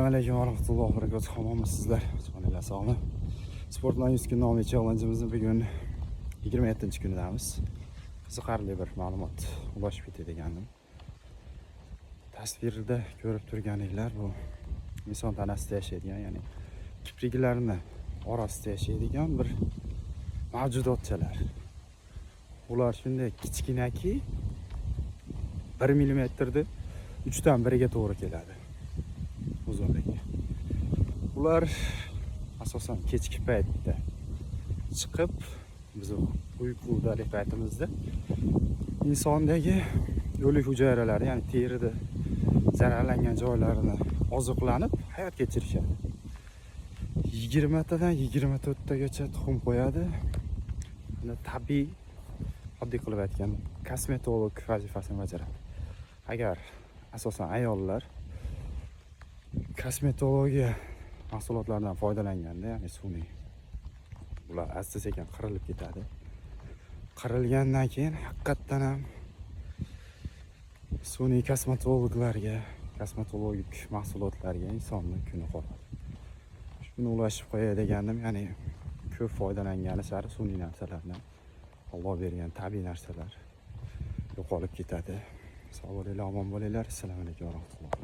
Assalomu alaykum va rahmatullohi va barakatuh. Omonmisizlar? Joninglar sog'mi? Sport bilan 100 kun nomli challenge'imizni bugun 27-kunidamiz. Qiziqarli bir ma'lumot ulashib ketay degandim. Tasvirda ko'rib turganinglar bu inson tanasida yashaydigan, ya'ni kipriklarni orasida yashaydigan bir mavjudotchalar. Ular shunday kichkinaki, 1 millimetrni uchdan biriga to'g'ri keladi uzunligi. Ular asosan kechki paytda chiqib, biz uyqudalik paytimizda insondagi o'lik hujayralari, ya'ni terida zararlangan joylarini oziqlanib hayot kechirishadi. 20 tadan 24 tagacha tuxum qo'yadi. Buni tabiiy, oddiy qilib aytganda, kosmetolog vazifasini bajaradi. Agar asosan ayollar kosmetologiya mahsulotlaridan foydalanganda, ya'ni sun'iy, bular asta sekin qirilib ketadi. Qirilgandan keyin haqiqatdan ham sun'iy kosmetologlarga, kosmetologik mahsulotlarga insonni kuni qoladi. Shuni ulashib qo'yay degandim, ya'ni ko'p foydalangani sari sun'iy narsalardan Alloh bergan tabiiy narsalar yo'qolib ketadi. Sog' bo'linglar, omon bo'linglar. Assalomu alaykum va rahmatulloh.